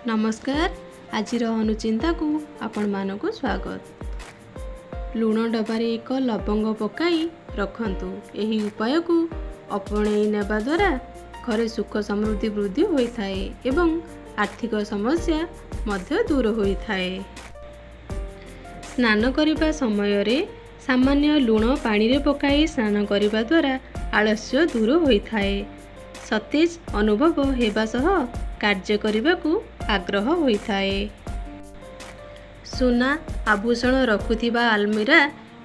ନମସ୍କାର, ଆଜିର ଅନୁଚିନ୍ତାକୁ ଆପଣମାନଙ୍କୁ ସ୍ୱାଗତ। ଲୁଣ ଡବାରେ ଏକ ଲବଙ୍ଗ ପକାଇ ରଖନ୍ତୁ। ଏହି ଉପାୟକୁ ଆପଣେଇ ନେବା ଦ୍ୱାରା ଘରେ ସୁଖ ସମୃଦ୍ଧି ବୃଦ୍ଧି ହୋଇଥାଏ ଏବଂ ଆର୍ଥିକ ସମସ୍ୟା ମଧ୍ୟ ଦୂର ହୋଇଥାଏ। ସ୍ନାନ କରିବା ସମୟରେ ସାମାନ୍ୟ ଲୁଣ ପାଣିରେ ପକାଇ ସ୍ନାନ କରିବା ଦ୍ୱାରା ଆଳସ୍ୟ ଦୂର ହୋଇଥାଏ, ସତେଜ ଅନୁଭବ ହେବା ସହ କାର୍ଯ୍ୟ କରିବାକୁ ଆଗ୍ରହ ହୋଇଥାଏ। ସୁନା ଆଭୂଷଣ ରଖୁଥିବା ଆଲମିରା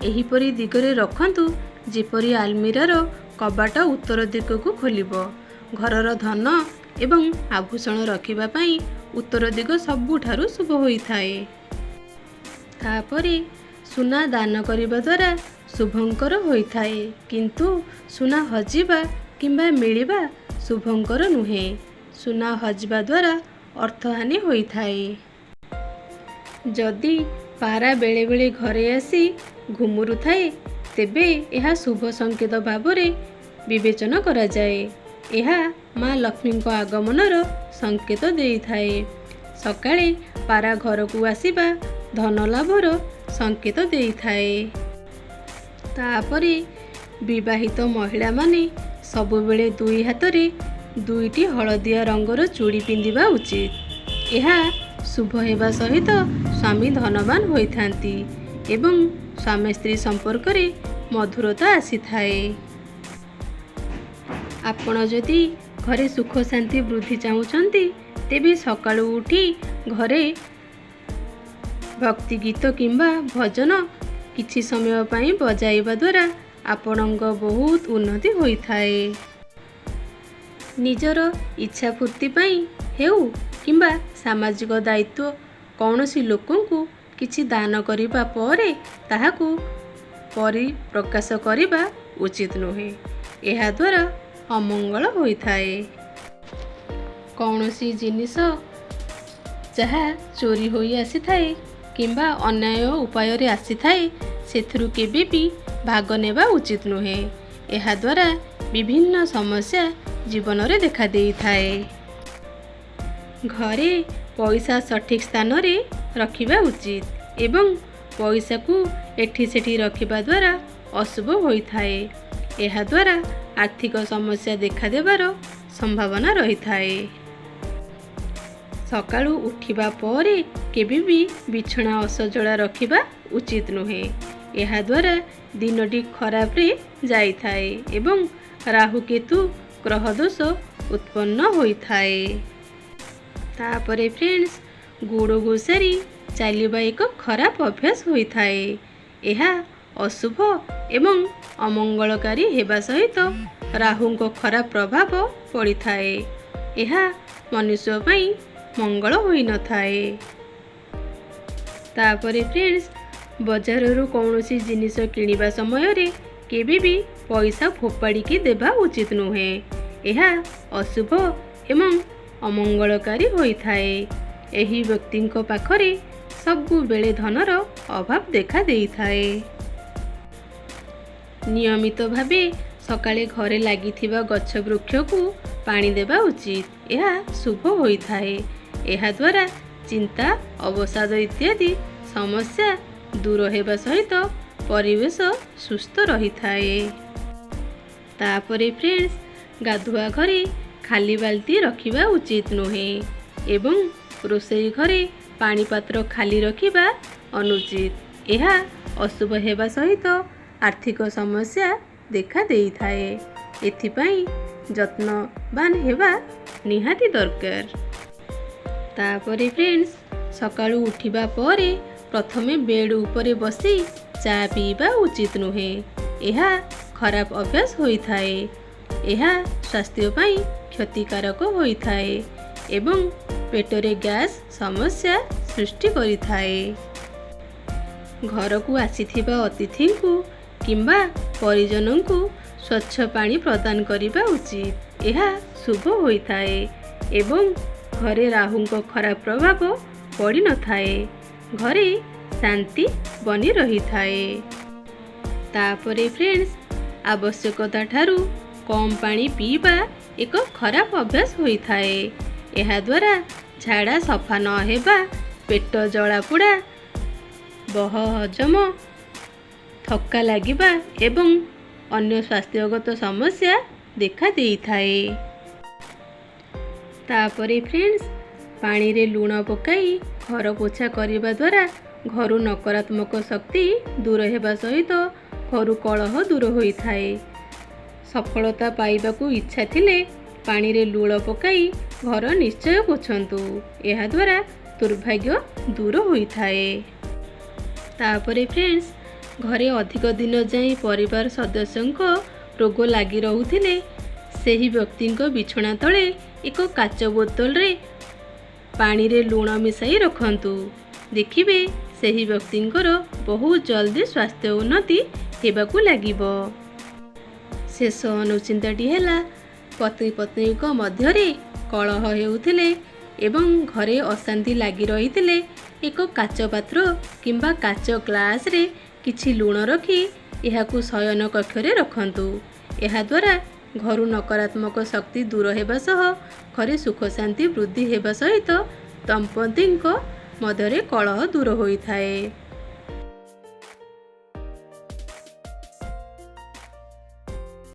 ଏହିପରି ଦିଗରେ ରଖନ୍ତୁ ଯେପରି ଆଲମିରାର କବାଟ ଉତ୍ତର ଦିଗକୁ ଖୋଲିବ। ଘରର ଧନ ଏବଂ ଆଭୂଷଣ ରଖିବା ପାଇଁ ଉତ୍ତର ଦିଗ ସବୁଠାରୁ ଶୁଭ ହୋଇଥାଏ। ତାପରେ ସୁନା ଦାନ କରିବା ଦ୍ୱାରା ଶୁଭଙ୍କର ହୋଇଥାଏ, କିନ୍ତୁ ସୁନା ହଜିବା କିମ୍ବା ମିଳିବା ଶୁଭଙ୍କର ନୁହେଁ। ସୁନା ହଜିବା ଦ୍ୱାରା ଅର୍ଥହାନି ହୋଇଥାଏ। ଯଦି ପାରା ବେଳେବେଳେ ଘରେ ଆସି ଘୁମୁରୁଥାଏ, ତେବେ ଏହା ଶୁଭ ସଂକେତ ଭାବରେ ବିବେଚନା କରାଯାଏ। ଏହା ମା ଲକ୍ଷ୍ମୀଙ୍କ ଆଗମନର ସଂକେତ ଦେଇଥାଏ। ସକାଳେ ପାରା ଘରକୁ ଆସିବା ଧନ ଲାଭର ସଂକେତ ଦେଇଥାଏ। ତାପରେ ବିବାହିତ ମହିଳାମାନେ ସବୁବେଳେ ଦୁଇ ହାତରେ ଦୁଇଟି ହଳଦିଆ ରଙ୍ଗର ଚୁଡ଼ି ପିନ୍ଧିବା ଉଚିତ। ଏହା ଶୁଭ ହେବା ସହିତ ସ୍ୱାମୀ ଧନବାନ ହୋଇଥାନ୍ତି ଏବଂ ସ୍ୱାମୀ ସ୍ତ୍ରୀ ସମ୍ପର୍କରେ ମଧୁରତା ଆସିଥାଏ। ଆପଣ ଯଦି ଘରେ ସୁଖ ଶାନ୍ତି ବୃଦ୍ଧି ଚାହୁଁଛନ୍ତି, ତେବେ ସକାଳୁ ଉଠି ଘରେ ଭକ୍ତି ଗୀତ କିମ୍ବା ଭଜନ କିଛି ସମୟ ପାଇଁ ବଜାଇବା ଦ୍ୱାରା ଆପଣଙ୍କ ବହୁତ ଉନ୍ନତି ହୋଇଥାଏ। ନିଜର ଇଚ୍ଛା ଫୂର୍ତ୍ତି ପାଇଁ ହେଉ କିମ୍ବା ସାମାଜିକ ଦାୟିତ୍ୱ, କୌଣସି ଲୋକଙ୍କୁ କିଛି ଦାନ କରିବା ପରେ ତାହାକୁ ପରିପ୍ରକାଶ କରିବା ଉଚିତ ନୁହେଁ। ଏହାଦ୍ୱାରା ଅମଙ୍ଗଳ ହୋଇଥାଏ। କୌଣସି ଜିନିଷ ଯାହା ଚୋରି ହୋଇ ଆସିଥାଏ କିମ୍ବା ଅନ୍ୟାୟ ଉପାୟରେ ଆସିଥାଏ, ସେଥିରୁ କେବେ ବି ଭାଗ ନେବା ଉଚିତ ନୁହେଁ। ଏହାଦ୍ୱାରା ବିଭିନ୍ନ ସମସ୍ୟା ଜୀବନରେ ଦେଖାଦେଇଥାଏ। ଘରେ ପଇସା ସଠିକ୍ ସ୍ଥାନରେ ରଖିବା ଉଚିତ ଏବଂ ପଇସାକୁ ଏଠି ସେଠି ରଖିବା ଦ୍ୱାରା ଅଶୁଭ ହୋଇଥାଏ। ଏହାଦ୍ୱାରା ଆର୍ଥିକ ସମସ୍ୟା ଦେଖାଦେବାର ସମ୍ଭାବନା ରହିଥାଏ। ସକାଳୁ ଉଠିବା ପରେ କେବେ ବି ବିଛଣା ଅସଜଡ଼ା ରଖିବା ଉଚିତ ନୁହେଁ। ଏହାଦ୍ୱାରା ଦିନଟି ଖରାପରେ ଯାଇଥାଏ ଏବଂ ରାହୁ କେତୁ ଗ୍ରହ ଦୋଷ ଉତ୍ପନ୍ନ ହୋଇଥାଏ। ତାପରେ ଫ୍ରେଣ୍ଡସ୍, ଗୋଡ଼ ଘୋଷାରି ଚାଲିବା ଏକ ଖରାପ ଅଭ୍ୟାସ ହୋଇଥାଏ। ଏହା ଅଶୁଭ ଏବଂ ଅମଙ୍ଗଳକାରୀ ହେବା ସହିତ ରାହୁଙ୍କ ଖରାପ ପ୍ରଭାବ ପଡ଼ିଥାଏ। ଏହା ମନୁଷ୍ୟ ପାଇଁ ମଙ୍ଗଳ ହୋଇନଥାଏ। ତାପରେ ଫ୍ରେଣ୍ଡସ୍, ବଜାରରୁ କୌଣସି ଜିନିଷ କିଣିବା ସମୟରେ କେବେ ବି ପଇସା ଫୋପାଡ଼ିକି ଦେବା ଉଚିତ ନୁହେଁ। ଏହା ଅଶୁଭ ଏବଂ ଅମଙ୍ଗଳକାରୀ ହୋଇଥାଏ। ଏହି ବ୍ୟକ୍ତିଙ୍କ ପାଖରେ ସବୁବେଳେ ଧନର ଅଭାବ ଦେଖା ଦେଇଥାଏ। ନିୟମିତ ଭାବେ ସକାଳେ ଘରେ ଲାଗିଥିବା ଗଛ ବୃକ୍ଷକୁ ପାଣି ଦେବା ଉଚିତ। ଏହା ଶୁଭ ହୋଇଥାଏ। ଏହାଦ୍ୱାରା ଚିନ୍ତା, ଅବସାଦ ଇତ୍ୟାଦି ସମସ୍ୟା ଦୂର ହେବା ସହିତ ପରିବେଶ ସୁସ୍ଥ ରହିଥାଏ। ତାପରେ ଫ୍ରେଣ୍ଡସ୍, ଗାଧୁଆ ଘରେ ଖାଲି ବାଲ୍ଟି ରଖିବା ଉଚିତ ନୁହେଁ ଏବଂ ରୋଷେଇ ଘରେ ପାଣି ପାତ୍ର ଖାଲି ରଖିବା ଅନୁଚିତ। ଏହା ଅଶୁଭ ହେବା ସହିତ ଆର୍ଥିକ ସମସ୍ୟା ଦେଖା ଦେଇଥାଏ। ଏଥିପାଇଁ ଯତ୍ନବାନ ହେବା ନିହାତି ଦରକାର। ତାପରେ ଫ୍ରେଣ୍ଡସ୍, ସକାଳୁ ଉଠିବା ପରେ ପ୍ରଥମେ ବେଡ୍ ଉପରେ ବସି ଚା ପିଇବା ଉଚିତ ନୁହେଁ। ଏହା ଖରାପ ଅଭ୍ୟାସ ହୋଇଥାଏ। ଏହା ସ୍ୱାସ୍ଥ୍ୟ ପାଇଁ କ୍ଷତିକାରକ ହୋଇଥାଏ ଏବଂ ପେଟରେ ଗ୍ୟାସ୍ ସମସ୍ୟା ସୃଷ୍ଟି କରିଥାଏ। ଘରକୁ ଆସିଥିବା ଅତିଥିଙ୍କୁ କିମ୍ବା ପରିଜନଙ୍କୁ ସ୍ୱଚ୍ଛ ପାଣି ପ୍ରଦାନ କରିବା ଉଚିତ। ଏହା ଶୁଭ ହୋଇଥାଏ ଏବଂ ଘରେ ରାହୁଙ୍କ ଖରାପ ପ୍ରଭାବ ପଡ଼ିନଥାଏ। ଘରେ ଶାନ୍ତି ବନି ରହିଥାଏ। ତାପରେ ଫ୍ରେଣ୍ଡସ୍, ଆବଶ୍ୟକତା ଠାରୁ କମ୍ ପାଣି ପିଇବା ଏକ ଖରାପ ଅଭ୍ୟାସ ହୋଇଥାଏ। ଏହାଦ୍ୱାରା ଝାଡ଼ା ସଫା ନ ହେବା, ପେଟ ଜଳାପୋଡ଼ା, ବହ ହଜମ, ଥକ୍କା ଲାଗିବା ଏବଂ ଅନ୍ୟ ସ୍ୱାସ୍ଥ୍ୟଗତ ସମସ୍ୟା ଦେଖା ଦେଇଥାଏ। ତାପରେ ଫ୍ରେଣ୍ଡସ୍, ପାଣିରେ ଲୁଣ ପକାଇ ଘର ପୋଛା କରିବା ଦ୍ୱାରା ଘରୁ ନକାରାତ୍ମକ ଶକ୍ତି ଦୂର ହେବା ସହିତ ଘରୁ କଳହ ଦୂର ହୋଇଥାଏ। ସଫଳତା ପାଇବାକୁ ଇଚ୍ଛା ଥିଲେ ପାଣିରେ ଲୁଣ ପକାଇ ଘର ନିଶ୍ଚୟ ପୋଛନ୍ତୁ। ଏହାଦ୍ୱାରା ଦୁର୍ଭାଗ୍ୟ ଦୂର ହୋଇଥାଏ। ତାପରେ ଫ୍ରେଣ୍ଡସ୍, ଘରେ ଅଧିକ ଦିନ ଯାଏଁ ପରିବାର ସଦସ୍ୟଙ୍କ ରୋଗ ଲାଗି ରହୁଥିଲେ ସେହି ବ୍ୟକ୍ତିଙ୍କ ବିଛଣା ତଳେ ଏକ କାଚ ବୋତଲରେ ପାଣିରେ ଲୁଣ ମିଶାଇ ରଖନ୍ତୁ। ଦେଖିବେ, ସେହି ବ୍ୟକ୍ତିଙ୍କର ବହୁତ ଜଲ୍ଦି ସ୍ୱାସ୍ଥ୍ୟ ଉନ୍ନତି ହେବାକୁ ଲାଗିବ। ଶେଷ ଅନୁଚିନ୍ତାଟି ହେଲା, ପତି ପତ୍ନୀଙ୍କ ମଧ୍ୟରେ କଳହ ହେଉଥିଲେ ଏବଂ ଘରେ ଅଶାନ୍ତି ଲାଗି ରହିଥିଲେ ଏକ କାଚ ପାତ୍ର କିମ୍ବା କାଚ ଗ୍ଲାସରେ କିଛି ଲୁଣ ରଖି ଏହାକୁ ଶୟନ କକ୍ଷରେ ରଖନ୍ତୁ। ଏହାଦ୍ୱାରା ଘରୁ ନକାରାତ୍ମକ ଶକ୍ତି ଦୂର ହେବା ସହ ଘରେ ସୁଖ ଶାନ୍ତି ବୃଦ୍ଧି ହେବା ସହିତ ଦମ୍ପତିଙ୍କ ମଧ୍ୟରେ କଳହ ଦୂର ହୋଇଥାଏ।